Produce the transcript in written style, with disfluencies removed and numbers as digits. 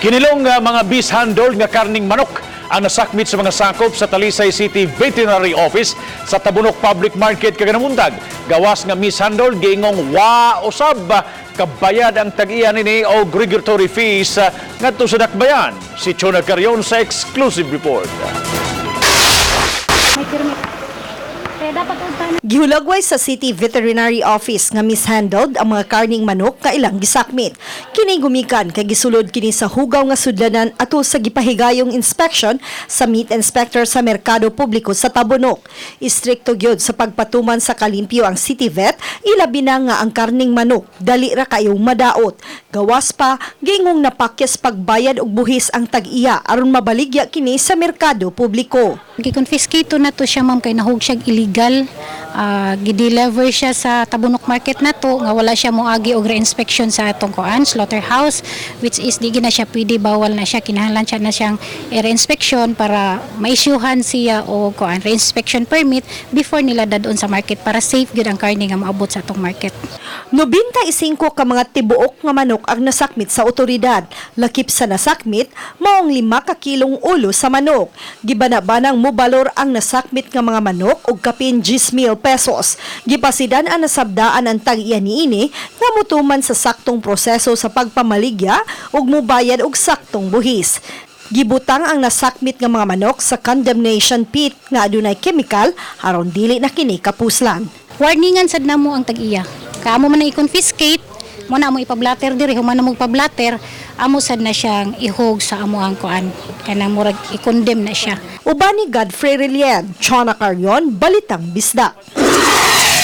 Kinilong nga mga mishandled nga karning manok ang nasakmit sa mga sakop sa Talisay City Veterinary Office sa Tabunok Public Market kaganamuntag. Gawas nga mishandled, giingong wa usab kabayad ang tag-iya nini og regulatory fees ngadto sa dakbayan. Si Chona Carion sa exclusive report. May permit. Kaya dapat unta. Gihulagway sa City Veterinary Office nga mishandled ang mga karning manok nga ilang gisakmit. Kini gumikan kay gisulod kini sa hugaw nga sudlanan ato sa gipahigayong inspection sa meat inspector sa merkado publiko sa Tabunok. Istrikto gyud sa pagpatuman sa kalimpyo ang City Vet, ilabi na nga ang karning manok dali ra kayong madaot. Gawas pa, giingong napakyas pagbayad og buhis ang tag-iya aron mabaligya kini sa merkado publiko. Gi-confiscate na to siya, ma'am, kay nahug siya illegal. Gi-deliver siya sa Tabunok Market na to nga wala siya moagi og re-inspection sa atong kuan slaughterhouse, which is di gina siya pwede, bawal na siya. Kinahanglan siya na siyang re-inspection para ma-issuehan siya og kuan re-inspection permit before nila dadon sa market para safe gyud ang karne nga moabot sa atong market. 95 ka mga tibuok nga manok ang nasakmit sa otoridad. Lakip sa nasakmit, maong 5 ka kilong ulo sa manok. Gibana-banang mubalor ang nasakmit nga mga manok og kapin 10,000 pesos. Gipasidan ang nasabdaan ang tag-iya niini nga mutuman sa saktong proseso sa pagpamaligya ug mubayad og saktong buhis. Gibutang ang nasakmit nga mga manok sa condemnation pit nga adunay chemical aron dili na kini kapuslan. Warningan sad namo ang tag-iya. Kaamo man na i-confiscate, mo na amo ipablatter diri, human na mo pablatter, amo sad na siyang ihog sa amo ang kuan. Kanang murag i-condemn na siya. Uban ni Godfrey Relien, Chona Carion, Balitang Bisdak.